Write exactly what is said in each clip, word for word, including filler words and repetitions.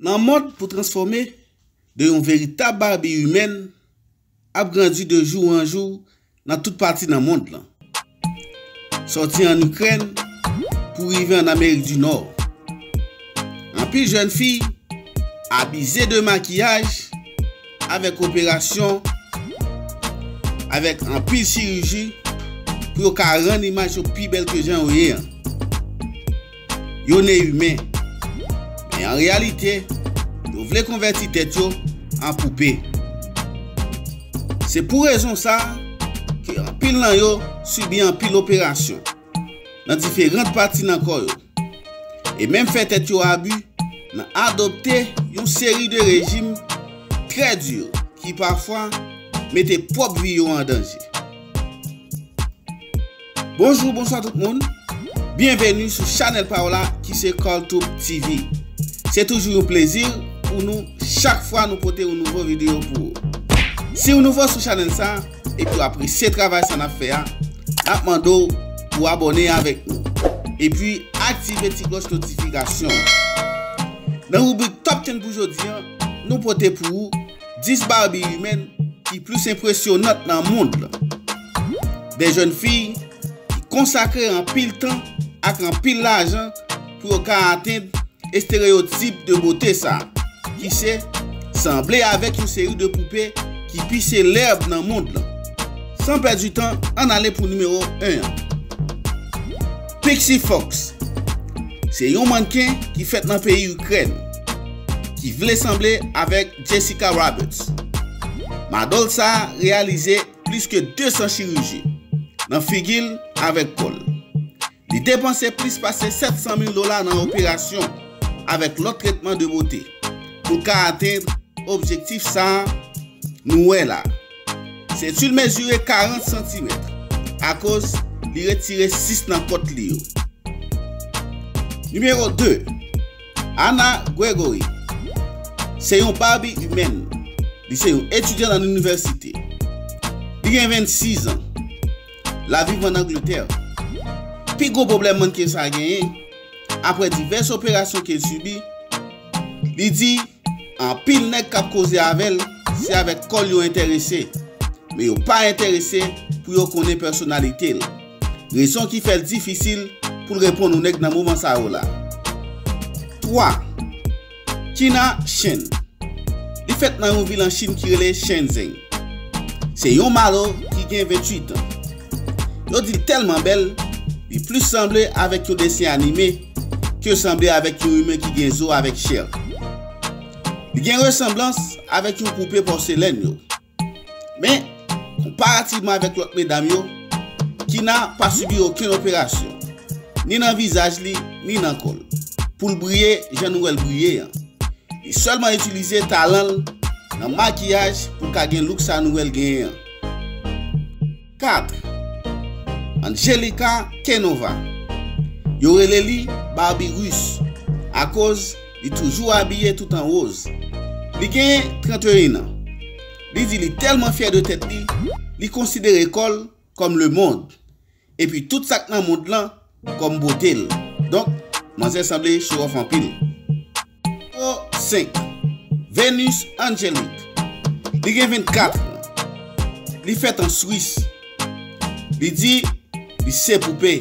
Nan mòd pou transfòme de yon veritab Barbie imèn ap grandi de jou an jou nan tout pati nan mond lan. Sòti an Ikrèn pou rive an Amerik di Nò. Anpil jèn fi abize de makiyaj avèk operasyon, avèk anpil chiriji pou yo ka rann imaj yo pi bèl ke jan yo ye an. Yo ne imen, men an reyalite, yo vle konvèti tèt yo an poupe. Se pou rezon sa a ke anpil nan yo sibi anpil operasyon nan diferan pati nan kò yo, e menm fè tèt yo abi nan adopte yon seri de rejim trè di ki pafwa mete pwòp vi yo an danje. Bonjou, bonswa tout moun. Byenveni sou chanèl pa w la ki se Carl Tube T V. Se toujou yon plezi pou nou chak fwa nou pote yon nouvo videyo pou ou. Si w nouvo sou chanèl sa epi w apresye travay sa n ap fè a, n ap mande w pou w abòne avèk nou epi aktive ti klòch notifikasyon an. Nan ribrik Top ten pou jodi a, nou pote pou ou dis Barbie imèn ki plis enpresyonant nan mond lan. De jèn fi ki konsakre anpil tan ak anpil lajan pou yo ka atenn estereyotip de bote sa a, ki se sanble avèk yon seri de poupe ki pi selèb nan mond lan. San pèdi tan, ann ale pou nimewo en an. Pixie Fox se yon mannken ki fèt nan peyi Ikrèn, ki vle sanble avèk Jessica Roberts. Madòl sa a reyalize plis ke de san chiriji nan figi l avèk kò l. Li depanse plis pase sèt san mil dola nan operasyon avèk lòt tretman de bote pou l ka atenn objektif sa a nou wè la. Senti l mezire karant santimèt, akoz li retire sis nan kòt li yo. Nimewo de, Anna Gregory se yon Barbie imèn. Li se yon etidyan nan inivèsite. Li gen vennsis an. L ap viv ann Angletè. Pi gwo pwoblèm mannken sa a genyen, apre divès operasyon ke l sibi, li di anpil nèg k ap koze avè l se avèk kò l yo enterese, men yo pa enterese pou yo konnen pèsonalite l. Rezon ki fè l difisil pou l reponn yon nèg nan moman sa yo la. Twa, Kina Chen. Li fèt nan yon vil an Chin ki rele Shenzhen. Se yon malo ki gen venntuit an. Yo di l tèlman bèl, li plis sanble avèk yon desen anime ke sanble avèk yon imen ki gen zo avèk chè. Li gen resanblans avèk yon poupe pòselèn yo. Men, konparativman avèk lòt medam yo, Kina pa sibi okenn operasyon, ni nan vizaj li, ni nan kò l, pou l briye jan nou wè l briye an. Li sèlman itilize talan l nan makiyaj pou l ka gen look sa nou wè l genyen an. Kat, Angelica Kenova. Yo rele li Barbie Rus, akoz li toujou abiye tout an woz. Li gen trannteyen an. Li di li tèlman fyè de tèt li, li konsidere kò l kòm lemonn. Epi tout sa k nan mond lan kòm bote l. Donk, manzè sanble show off anpil. Nimewo senk, Venus Angelique. Li gen vennkat an. Li fèt an Swis. Li di li se poupe,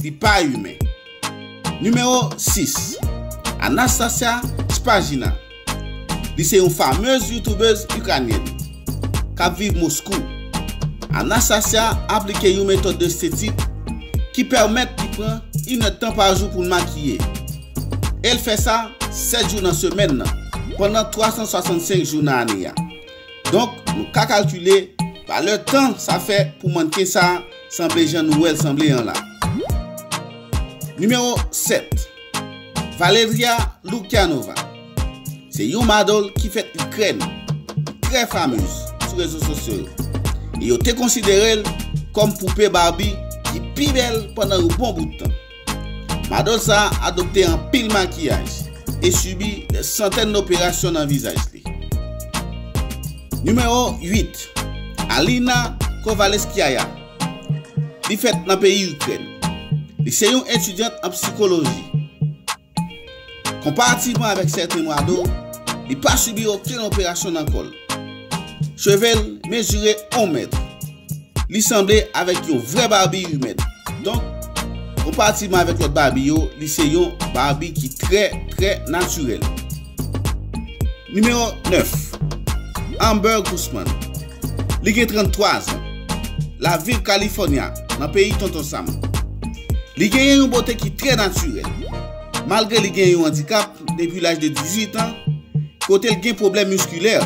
li pa imen. Nimewo sis, Anastasia Spajina. Li se yon famez youtubèz ikranyèn k ap viv Moskou. Anastasia aplike yon metòd estetik ki pèmèt li pran inèdtan pa jou pou l makiye. E l fè sa sèt jou nan semèn nan, pandan twa san swasannsenk jou nan ane a. Donk, nou ka kalkile valè tan sa fè pou mannken sa a sanble jan nou wè l sanble an la. Nimewo sèt, Valeria Lukyanova. Se yon madòl ki fèt Ikrèn, trè famez sou rezo sosyo yo. E yo te konsidere l kòm poupe Barbie ki pi bèl pandan yon bon bout tan. Madòl sa a adopte anpil makiyaj e sibi de santèn operasyon nan vizaj li. Nimewo uit, Alina Kovaleskaya. Li fèt nan peyi Ikrèn. Li se yon etidyant an sikoloji. Konparativman avèk sèten mwado, li pa sibi okenn operasyon nan kò l. Cheve l mezire yon mèt. Li sanble avèk yon vrè Barbie imèn. Donk, konparativman avèk lòt Barbie yo, li se yon Barbie ki trè, trè natirèl. Nimewo nèf, Amber Guzman. Li gen tranntwa zan. L ap viv California, nan peyi Tonton Sam. Li genyen yon bote ki trè natirèl. Malgre li genyen yon andikap depi laj de dizuit an, kote l gen pwoblèm miskilè,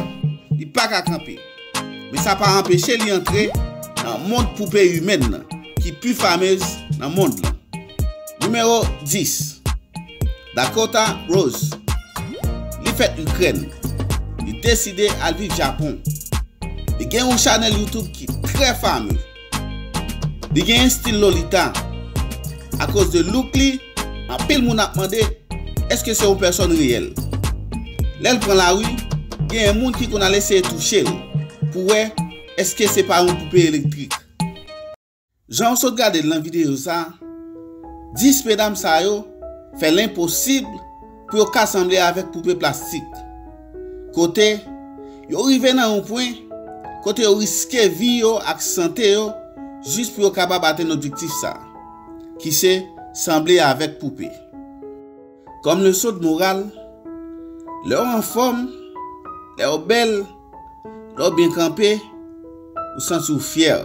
li pa ka kanpe. Men sa pa anpeche li antre nan mond poupe imèn nan, ki pi famez nan mond lan. Nimewo dis, Dakota Rose. Li fèt Ikrèn. Li deside al viv Japon. Li gen yon chanèl YouTube ki trè fame. Li gen yon stil Lolita. Akoz de look li, anpil moun ap mande, èske se yon pèsòn reyèl? Lè l pran lari, genyen moun ki konn al eseye touche l pou wè èske se pa yon poupe elektrik. Jan w sot gade l nan videyo sa, dis medam sa yo fè lenposib pou yo ka sanble avèk poupe plastik. Kote yo rive nan yon pwen kote yo riske vi yo ak sante yo jis pou yo kapab atenn objektif sa, ki se sanble avèk poupe. Kòm leson de moral, lè w anfòm, lè w bèl, lè w byen kanpe, ou santi w fyè.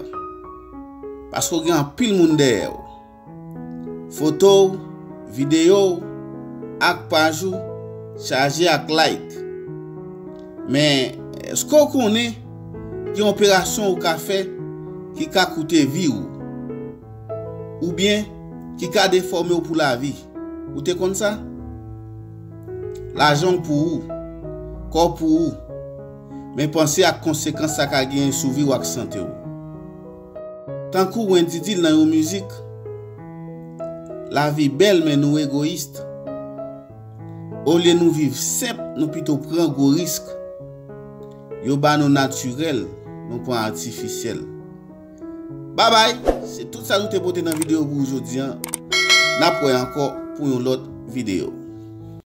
Paske w gen anpil moun dèyè w. Foto w, videyo w, ak paj ou chaje ak like. Men, èske w konnen gen operasyon ou ka fè ki ka koute vi w? Oubyen ki ka defòme w pou lavi? Ou te konn sa? Lajan w pou ou, kò w pou ou, men panse ak konsekans sa ka genyen sou vi w ak sante w. Tankou Wendy di l nan yon mizik, lavi bèl men nou egoyis. Olye nou viv senp, nou pito pran gwo risk. Yo ba nou natirèl, nou pran atifisyèl. Babay, se tout sa nou te pote nan videyo pou ou jodi an. N ap wè ankò pou yon lòt videyo.